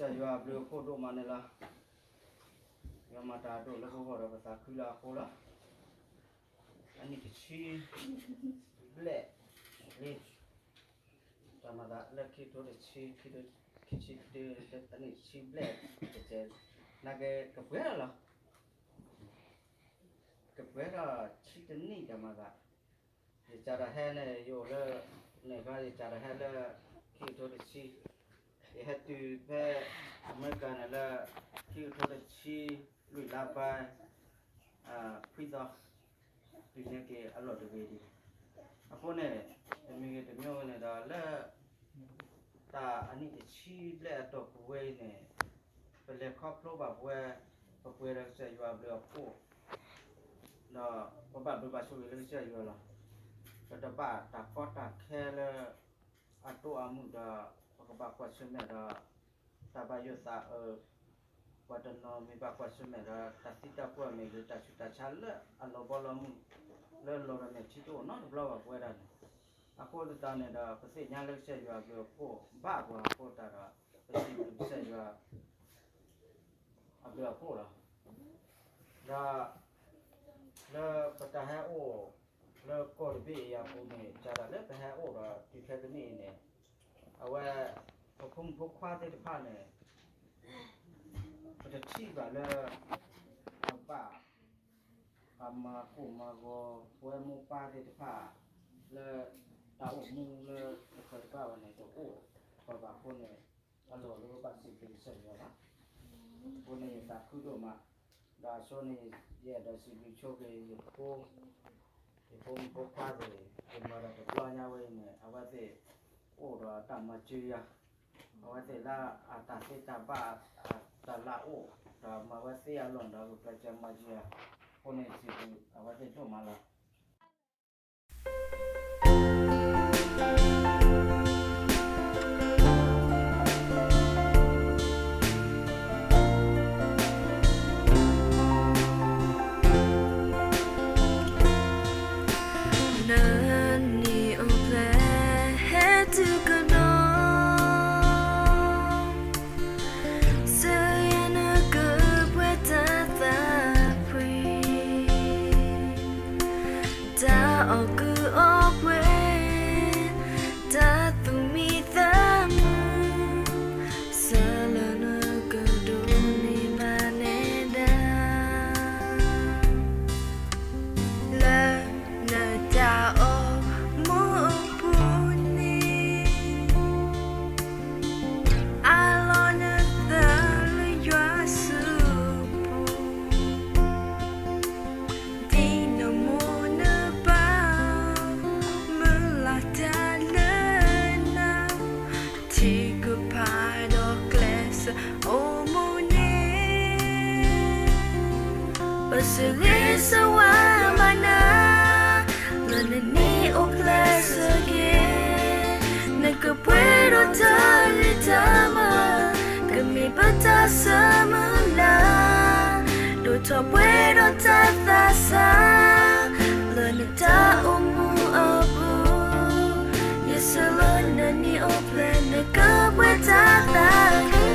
ကစၢ်ယွၤအဘျုးအဖှိၣ်ဒိၣ်မးန့ၣ်လီၤ. ယွၤမၤတၢ်ဒိၣ်လၢပဂီၢ်ဒီးပသးခုလၢအဃိလီၤ. အနံၣ်တဆံဘျဲၣ်လံ, တၢ်မၤသးလၢခံကထိတဆံ, ခံဆံတ, အနံၣ်တဆံဘျဲၣ်, နာ်က့ကပှဲၤလီၤ. ကပှဲၤဒီးဆံတနံၣ်တၢ်မၤသး, ယစးထီၣ်ဟဲန့ၣ် ယအိၣ်လၢ န့ၣ်ခီ ယစးထီၣ်ဟဲလၢ ခံကထိတဆံ, ယဟဲတုၤဖဲအမဲရကၤန့ၣ်လၢ ခံကထိတဆံ လွံၢ်လါဘါ ခွံသီ, တုၤန့ၢ်က့ၤအလီၢ်တဂ့ၤဒံး. အဃိန့ၣ် တမံၤဂ့ၤတမံၤဂ့ၤန့ၣ်ဒီးလၢ တၢ်အနံၣ်တဆံဘျဲၣ်အတီၢ်ပူၤဝဲအံၤန့ၣ် ပလဲၤခီဖျိဘၣ်ပဝဲ ပပှဲၤဒီးကစၢ်ယွၤအဘျုးအဖှိၣ် ဒီးပဘၣ်ဘျုးဘၣ်ဆိၣ်ဂ့ၤလၢကစၢ်ယွၤလီၤ. ပတဘၣ်တၢ်ကီတၢ်ခဲလၢ အတိၢ်အမုၢ်ဒီး ပကဘၣ်ကွၢ်ဆၢၣ်မဲာ်ဒီး တၢ်ဘၣ်ယိၣ်သးအၢ, ပှၤတနီၤမ့ၢ်ဘၣ်ကွၢ်ဆၢၣ်မဲာ်ဒီး တၢ်သံတၢ်ပှၢ်မ့ၢ်ဂ့ၤ တၢ်ဆူးတၢ်ဆါလၢအလီၤဘီလီၤမုၢ် လၢလီၤဒီးမဲာ်ထံတအိၣ်နီတဘျီဘၣ်ပဝဲဒၣ်န့ၣ်. အဃိသတးန့ၣ်ဒီး ပသ့ၣ်ညါလၢကစၢ်ယွၤအဘျုးအဖှိၣ်ဘၣ်ပှၤအဃိသတးဒီး ပစံးဘျုးကစၢ်ယွၤ အဘျုးအဖှိၣ်လီၤ. ဒီး လၢပတၢ်ဟဲအိၣ် လၢကီၢ်တဘ့ၣ်အံၤအပူၤန့ၣ် စးထီၣ်လၢပဟဲအိၣ်ဒီးတုၤခဲကနံၣ်အံၤန့ၣ် အဝဲ ပဖိမုၣ်ဖိခွါသ့ၣ်တဖၣ်န့ၣ် ပတထံၣ်ဘၣ်လၢ အဘၣ် အမၤကိၢ်မၤဂီၤ ပဝဲမိၢ်ပၢ်သ့ၣ်တဖၣ် လၢ တၢ်အိၣ်မူလၢတကးတဘၣ်ဘၣ်န့ၣ် တအိၣ် ပဘၣ်အဃိန့ၣ် အလီၢ်လၢပဘၣ်စံးဘျုးကစၢ်ယွၤလီၤ. အဃိန့ၣ်ယသးခုဒိၣ်မး, ဒီးအဆိန့ၣ် ယအဲၣ်ဒိးစံးဘျုးဆိက့ၤယဖိ ယဖိမုၣ်ဖိခွါသ့ၣ် ယမၤဒီးတဘျီညါဝဲအံၤန့ၣ် အဝဲသ့ၣ် အိၣ်ဒီးတၢ်မၤစၢၤယၤ, အဝဲသ့ၣ်လၢအတၢ်သ့တၢ်ဘၣ် တၢ်လၢအိၣ် ဒီးမၤဝဲသ့အလီၢ်ဒီး ပကျဲးစၢးမၤစၢၤယၤ, အဃိန့ၣ်စံးဘျုးအဝဲသ့ၣ်ဒိၣ်မးလီၤ. နနံၣ်အိၣ်ဖျဲၣ်ဟဲတုၤကဒီး စၢၤယၤနကပှဲၤတၢ်သးဖှံ, တၢ်အီၣ်ကုၢ်အီပှဲၤ, တၢ်သူၣ်မံသးမုာ်, စၢၤလၢနကဒိးန့ၢ်ဘၣ်နဲဒၣ် လၢနတၢ်အိၣ်မူအပူၤန့ၣ် အးလီၤနသးလၢယွၤစုပူၤ, ဒ်နမိၢ်နပၢ် မုၢ်လၢ်တၢ်လၢနၤ, ထံကဖးဒီးကျဲးစၢးအိၣ်မူန့ၣ် ပစံးဂ့ၤဆၢဝါဘၣ်နၤ လၢနနံၣ်အိၣ်ဖျဲၣ်ဆၢက့ၤ, နကပှဲၤဒီးတၢ်လံၣ်တၢ်မၤ, ကမ့ၢ်ပတၢ်ဆၢမုၢ်လၢ်, ဒိၣ်ထီၣ်ပှဲၤဒီးတၢ်သးဆး လၢနတၢ်အိၣ်မူအပူၤ, ယဆၢလၢနနံၣ်အိၣ်ဖျဲၣ် နကပှဲၤတၢ်သးခု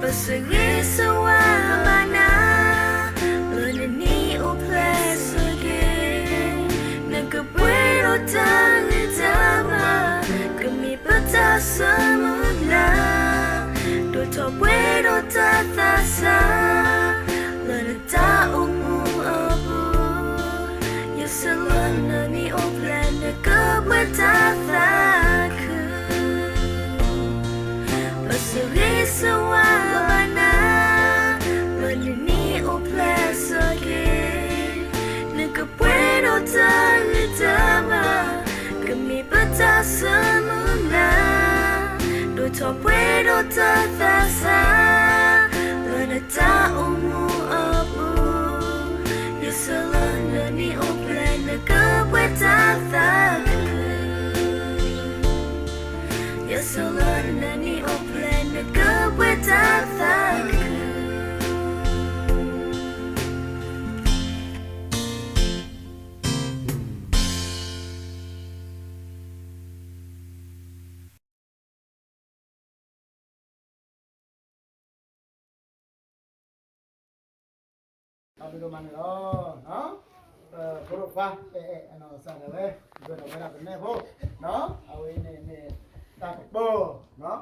ပစံးဂ့ၤဆၢဝါဘၣ်နၤ, လၢနနံၣ်အိၣ်ဖျဲၣ်ဆၢက့ၤ, နကပှဲၤဒီးတၢ်ဂံၢ်တၢ်ဘါ, ကမ့ၢ်ပတၢ်ဆၢမုၢ်လၢ်, ဒိၣ်ထီၣ်ပှဲၤဒီးတၢ်သးဆါ, လၢနတၢ်အိၣ်မူအပူၤ, ယဆၢလၢနနံၣ်အိၣ်ဖျဲၣ် နကပှဲၤတၢ်သးခု ပစံးဂ့ၤဆၢဝါဘၣ်နၤ, လၢနနံၣ်အိၣ်ဖျဲၣ်ဆၢက့ၤ, နကပှဲၤဒီးတၢ်ဂံၢ်တၢ်ဘါ, ကမ့ၢ်ပတၢ်ဆၢမုၢ်လၢ်, ဒိၣ်ထီၣ်ပှဲၤဒီးတၢ်သးဆါ, လၢနတၢ်အိၣ်မူအပူၤ, ယဆၢလၢနနံၣ်အိၣ်ဖျဲၣ် နကပှဲၤတၢ်သးခု ယဆၢလၢနနံၣ်အိၣ်ဖျဲၣ် နကပှဲၤတၢ်သးခု အဒိဒိၣ်မးန့ၣ်လီၤ. ဖိဒိၣ်ခွါ အဲၣ်အဲၣ် အနီၢ်ကစၢ်ဒၣ်ဝဲ ဒိၣ်ထီၣ်ဝဲဒၣ်ပနဲဖိ, အဝဲအံၤန့ၣ်မ့ၢ်တၢ်ကပီၤ,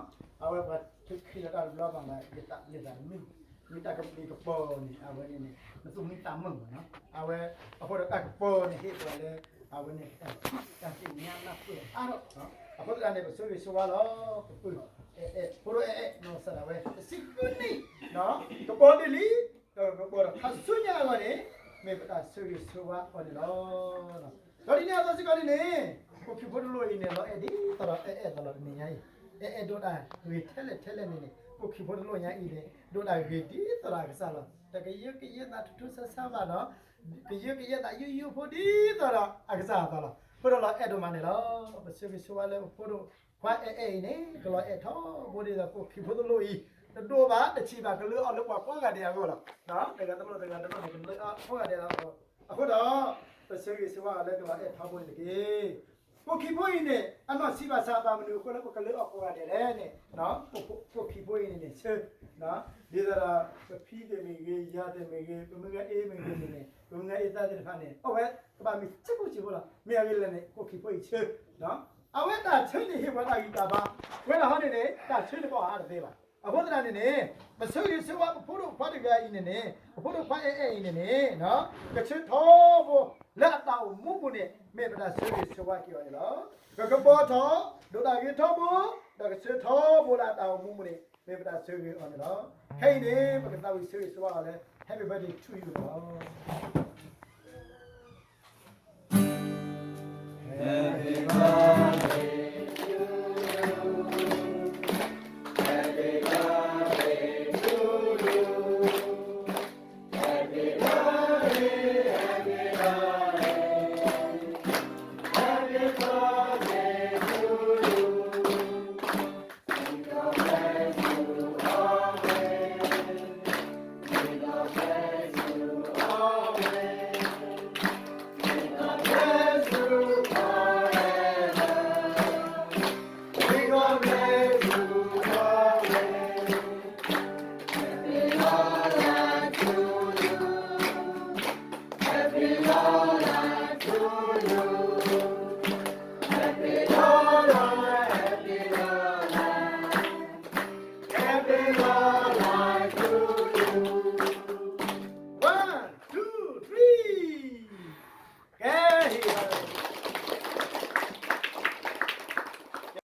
အဝဲပှၤထုးခံလီၤတၢ်တဘျီဘၣ်ဘၣ် ယတၢ်လ့တၢ်တမုာ်, မ့ၢ်တၢ်ကပီၤန့ၣ် အဝဲန့ၣ်န့ၣ် နသူၣ်မံသးမုာ်မးနီၤ, အဝဲ အဃိဒီးတၢ်ကပီၤန့ၣ် ဟ့ၣ်ပှၤလၢ အဝဲန့ၣ် တၢ်သ့ၣ်ညါနၢ်ပၢၢ်အါထီၣ်, အဃိသတးန့ၣ် ပဆၢဂ့ၤဆၢဝါလီၤ ပပုၢ် အဲၣ်အဲၣ် ဖိဒိၣ်အဲၣ်အဲၣ် နီၢ်ကစၢ်ဒၣ်ဝဲ တဆံဃုနံၣ် ကပီၤဒ်လံ, ဒီးကပီၤဒီးခါဆူညါအဂီၢ်န့ၣ် မ့ၢ်ပတၢ်ဆၢဂ့ၤဆၢဝါအီၤန့ၣ်လီၤ. ဒီးဒ်န့ၣ်အသိးစ့ၢ်ကီးန့ၣ်န့ၣ် ကိၣ်ခီဖိတလိၣ်အံၤန့ၣ် လီၤအဲၣ်ဒ်သိးဒီးအဲၣ်အဲၣ်သးလီၤတနံၤညါအံၤ, အဲၣ်အဲၣ်ဒိးတၢ်ဂ့ၤထဲလဲၣ်ထဲလဲၣ်န့ၣ်န့ၣ် ကိၣ်ခီဖိတလိၣ်ညါအံၤန့ၣ် ဒိးတၢ်ဂ့ၤဒ်သိးဒီးအကစၢ်လီၤ. တကယၢကယဲသးထူထူဆါဆါဘၣ်ဒီး ကယၢကယဲသးယိယိဖိဒ်သိးဒီးအကစၢ်အသိးလီၤ. အဃိဒီးလီၤအဲၣ်ဒိးမးန့ၣ်လီၤ. ပဆၢဂ့ၤဆၢဝါလၢပဖိဒိၣ်ခွါအဲၣ်အဲၣ်အံၤန့ၣ် ကလီၤအဲၣ်ထီဘိဒ်သိးကိၣ်ခီဖိတလိၣ်အံၤ, တဒိးဘၣ်တဆံးဘၣ် ကလၢအီၤလၢပှၤကိးဂၤဒဲးအဂီၢ်လီၤ. တဂၤတလိၣ်တဂၤတလိၣ်န့ၣ် ကလၢအီၤကိးဂၤဒဲးလီၤ. အဃိဒီး ပဆၢဂ့ၤဆၢဝါအီၤလၢကလီၤအဲၣ်ထီဘိန့ၣ်တက့ၢ်. ကိၣ်ခီဖိအံၤန့ၣ် အနီၢ်ဆံးဘၣ်ဆၣ်ဘၣ်မနုၤအဃိလၢပကလၢအီၤကိးဂၤဒဲးလဲၣ်န့ၣ်, ကိၣ်ခီဖိအံၤန့ၣ်န့ၣ် ဆၢ ဒ်သိးဒီး ပဖံသ့ၣ်မ့ၢ်ဂ့ၤ, ယၤသ့ၣ်မ့ၢ်ဂ့ၤ, ပမုၢ်ဂၤအ့မ့ၢ်ဂ့ၤန့ၣ်န့ၣ်, ပမုၢ်ဂၤအ့သးသ့ၣ်တဖၣ်န့ၣ် အဝဲကဘၣ်မ့ၢ်ဆ့ဖိဆံးဖိလီၤ. မ့ၢ်အဂ့ၢ်လဲၣ်န့ၣ် ကိၣ်ခီဖိအံၤဆၢ, အဝဲတၢ်ဆၢန့ၣ်ဟ့ၣ်ပှၤတၢ်ဂံၢ်တၢ်ဘါ, ဝဲဒၣ်ဟီန့ၣ်န့ၣ် တၢ်ဆၢန့ၣ်ဘၣ်အါတသ့ဘၣ်. အဃိသတးန့ၣ်န့ၣ် ပဆၢဂ့ၤဆၢဝါပဖိဒိၣ်ခွါတဂၤအံၤန့ၣ်န့ၣ်, ပဖိဒိၣ်ခွါအဲၣ်အဲၣ်အံၤန့ၣ်န့ၣ်, ကဆၢထီဘိလၢအတၢ်အိၣ်မူပူၤန့ၣ် မ့ၢ်ပတၢ်ဆၢဂ့ၤဆၢဝါက့ၤအီၤန့ၣ်လီၤ. ကကပီၤထီၣ်, ဒိးတၢ်ဂ့ၤထီဘိ, ဒီးကဆၢထီဘိလၢအတၢ်အိၣ်မူပူၤန့ၣ် မ့ၢ်ပတၢ်ဆၢဂ့ၤအီၤန့ၣ်လီၤ. ခဲအံၤန့ၣ် ပကသးဝံၣ်ဆၢဂ့ၤဆၢဝါအီၤလၢ Happy birthday to you လီၤ. One, two, three. ကဲ, ဟ့ၣ်